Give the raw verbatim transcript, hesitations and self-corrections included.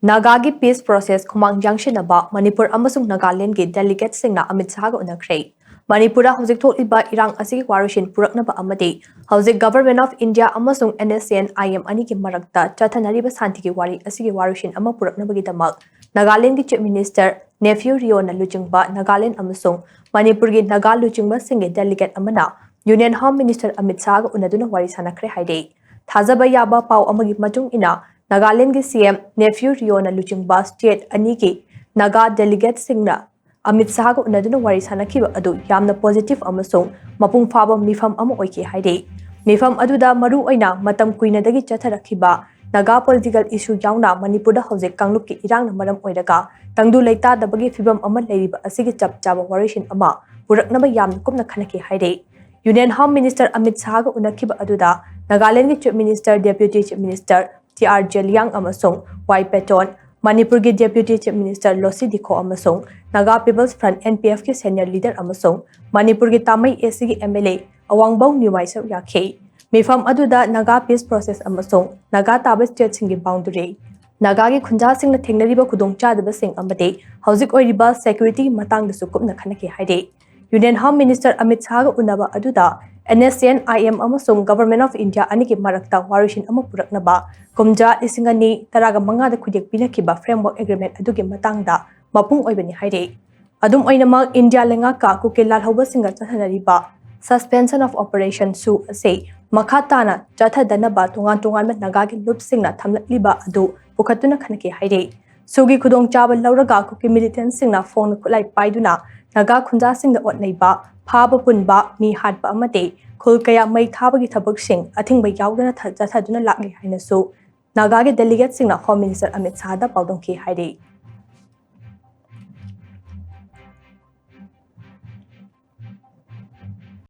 ꯅꯥꯒꯥꯒꯤ peace process ꯈꯨꯃꯥꯡ ꯌꯥꯡꯁꯤꯟꯅꯕ ꯃꯅꯤꯄꯨꯔ ꯑꯃꯁꯨꯡ ꯅꯥꯒꯥꯂꯦꯟꯗꯒꯤ delegateꯁꯤꯡꯅ ꯑꯃꯤꯠ ꯁꯥꯍꯒ ꯎꯅꯈ꯭ꯔꯦ꯫ ꯃꯅꯤꯄꯨꯔꯗ ꯍꯧꯖꯤꯛ ꯊꯣꯛꯂꯤꯕ ꯏꯔꯥꯡ ꯑꯁꯤꯒꯤ ꯋꯥꯔꯣꯏꯁꯤꯟ ꯄꯨꯔꯛꯅꯕ ꯑꯃꯗꯤ ꯍꯧꯖꯤꯛ Government of India ꯑꯃꯁꯨꯡ NSCN-IM ꯑꯅꯤꯒꯤ ꯃꯔꯛꯇ ꯆꯠꯊꯅꯔꯤꯕ ꯁꯥꯟꯇꯤꯒꯤ ꯋꯥꯔꯤ ꯑꯁꯤꯒꯤ ꯋꯥꯔꯣꯏꯁꯤꯟ ꯑꯃ ꯄꯨꯔꯛꯅꯕꯒꯤꯗꯃꯛ ꯅꯥꯒꯥꯂꯦꯟꯒꯤ Chief Minister Neiphiu Rioꯅ ꯂꯨꯆꯤꯡꯕ ꯅꯥꯒꯥꯂꯦꯟ ꯑꯃꯁꯨꯡ ꯃꯅꯤꯄꯨꯔꯒꯤ ꯅꯥꯒꯥ ꯂꯨꯆꯤꯡꯕꯁꯤꯡꯒꯤ delegate ꯑꯃꯅ Union Home Minister ꯑꯃꯤꯠ ꯁꯥꯍꯒ ꯎꯅꯗꯨꯅ ꯋꯥꯔꯤ ꯁꯥꯟꯅꯈ꯭ꯔꯦ ꯍꯥꯏꯔꯤ꯫ ꯊꯥꯖꯕ ꯌꯥꯕ ꯄꯥꯎ ꯑꯃꯒꯤ ꯃꯇꯨꯡ ꯏꯟꯅ, ꯅꯥꯒꯥꯂꯦꯟꯒꯤ CM ꯅꯦꯐ꯭ꯌꯨ ꯔꯤꯑꯣꯅ ꯂꯨꯆꯤꯡꯕ state ꯑꯅꯤꯒꯤ ꯅꯥꯒꯥ delegateꯁꯤꯡꯅ ꯑꯃꯤꯠ ꯁꯥꯍꯒ ꯎꯅꯗꯨꯅ ꯋꯥꯔꯤ ꯁꯥꯟꯅꯈꯤꯕ ꯑꯗꯨ ꯌꯥꯝꯅ positive ꯑꯃꯁꯨꯡ ꯃꯄꯨꯡ ꯐꯥꯕ ꯃꯤꯐꯝ ꯑꯃ ꯑꯣꯏꯈꯤ ꯍꯥꯏꯔꯤ꯫ ꯃꯤꯐꯝ ꯑꯗꯨꯗ ꯃꯔꯨ ꯑꯣꯏꯅ ꯃꯇꯝ ꯀꯨꯏꯅꯗꯒꯤ ꯆꯠꯊꯔꯛꯈꯤꯕ ꯅꯥꯒꯥ political issue ꯌꯥꯎꯅ ꯃꯅꯤꯄꯨꯔꯗ ꯍꯧꯖꯤꯛ ꯀꯥꯡꯂꯨꯞꯀꯤ ꯏꯔꯥꯡꯅ ꯃꯔꯝ ꯑꯣꯏꯔꯒ ꯇꯪꯗꯨ ꯂꯩꯇꯥꯗꯕꯒꯤ ꯐꯤꯕꯝ ꯑꯃ ꯂꯩꯔꯤꯕ ꯑꯁꯤꯒꯤ ꯆꯞ ꯆꯥꯕ ꯋꯥꯔꯣꯏꯁꯤꯟ ꯑꯃ ꯄꯨꯔꯛꯅꯕ ꯌꯥꯝꯅ ꯀꯨꯞꯅ ꯈꯟꯅꯈꯤ ꯍꯥꯏꯔꯤ꯫ Union Home Minister ꯑꯃꯤꯠ ꯁꯥꯍꯒ ꯎꯅꯈꯤꯕ ꯑꯗꯨꯗ ꯅꯥꯒꯥꯂꯦꯟꯒꯤ Chief Minister, Deputy Chief Minister T R Zeliang ꯑꯃꯁꯨꯡ ꯋꯥꯏ ꯄꯦꯇꯣꯟ, ꯃꯅꯤꯄꯨꯔꯒꯤ Deputy Chief Minister ꯂꯣꯁꯤ ꯗꯤꯈꯣ ꯑꯃꯁꯨꯡ Naga People's Front, NPFꯀꯤ senior leader ꯑꯃꯁꯨꯡ ꯃꯅꯤꯄꯨꯔꯒꯤ ꯇꯥꯃꯩ ACꯒꯤ MLA ꯑꯋꯥꯡꯕꯧ ꯅ꯭ꯌꯨꯃꯥꯏ ꯁꯔꯨꯛ ꯌꯥꯈꯤ꯫ ꯃꯤꯐꯝ ꯑꯗꯨꯗ ꯅꯥꯒꯥ peace process ꯑꯃꯁꯨꯡ ꯅꯥꯒꯥ ꯇꯥꯕ stateꯁꯤꯡꯒꯤ boundary, ꯅꯥꯒꯥꯒꯤ ꯈꯨꯟꯖꯥꯁꯤꯡꯅ ꯊꯦꯡꯅꯔꯤꯕ ꯈꯨꯗꯣꯡꯆꯥꯗꯕꯁꯤꯡ ꯑꯃꯗꯤ ꯍꯧꯖꯤꯛ ꯑꯣꯏꯔꯤꯕ security ꯃꯇꯥꯡꯗꯁꯨ ꯀꯨꯞꯅ ꯈꯟꯅꯈꯤ ꯍꯥꯏꯔꯤ꯫ Union Home Minister ꯑꯃꯤꯠ ꯁꯥꯍꯒ ꯎꯅꯕ ꯑꯗꯨꯗ NSCN-IM ꯑꯃꯁꯨꯡ Government of India ꯑꯅꯤꯒꯤ ꯃꯔꯛꯇ ꯋꯥꯔꯣꯏꯁꯤꯟ ꯑꯃ ꯄꯨꯔꯛꯅꯕ ꯀꯨꯝꯖꯥ ꯂꯤꯁꯤꯡ ꯑꯅꯤ ꯇꯔꯥꯃꯉꯥꯗ ꯈꯨꯌꯦꯛ ꯄꯤꯅꯈꯤꯕ Framework Agreement ꯑꯗꯨꯒꯤ ꯃꯇꯥꯡꯗ ꯃꯄꯨꯡ ꯑꯣꯏꯕꯅꯤ ꯍꯥꯏꯔꯤ꯫ ꯑꯗꯨꯝ ꯑꯣꯏꯅꯃꯛ, ꯏꯟꯗꯤꯌꯥ ꯂꯩꯉꯥꯛꯀ ꯀꯨꯀꯤ ꯂꯥꯜꯍꯧꯕꯁꯤꯡꯒ ꯆꯠꯊꯅꯔꯤꯕ Suspension of Operation ꯁꯨ ꯑꯁꯤ ꯃꯈꯥ ꯇꯥꯅ ꯆꯠꯊꯗꯅꯕ ꯇꯣꯉꯥꯟ ꯇꯣꯉꯥꯟꯕ ꯅꯥꯒꯥꯒꯤ ꯂꯨꯞꯁꯤꯡꯅ ꯊꯝꯂꯛꯂꯤꯕ ꯑꯗꯨ ꯄꯨꯈꯠꯇꯨꯅ ꯈꯟꯅꯈꯤ ꯍꯥꯏꯔꯤ꯫ ꯁꯨꯒꯤ ꯈꯨꯗꯣꯡꯆꯥꯕ ꯂꯧꯔꯒ ꯀꯨꯀꯤ militantꯁꯤꯡꯅ ꯐꯣꯡꯅ ꯈꯨꯠꯂꯥꯏ ꯄꯥꯏꯗꯨꯅ ꯅꯥꯒꯥ ꯈꯨꯟꯖꯥꯁꯤꯡꯗ ꯑꯣꯠ ꯅꯩꯕ, ꯐꯥꯕ ꯄꯨꯟꯕ, ꯃꯤ ꯍꯥꯠꯄ ꯑꯃꯗꯤ ꯈꯨꯜ ꯀꯌꯥ ꯃꯩ ꯊꯥꯕꯒꯤ ꯊꯕꯛꯁꯤꯡ ꯑꯊꯤꯡꯕ ꯌꯥꯎꯗꯅ ꯊ-, ꯆꯠꯊꯗꯨꯅ ꯂꯥꯛꯂꯤ ꯍꯥꯏꯅꯁꯨ ꯅꯥꯒꯥꯒꯤ delegateꯁꯤꯡꯅ Home Minister ꯑꯃꯤꯠ ꯁꯥꯍꯗ ꯄꯥꯎꯗꯝꯈꯤ ꯍꯥꯏꯔꯤ꯫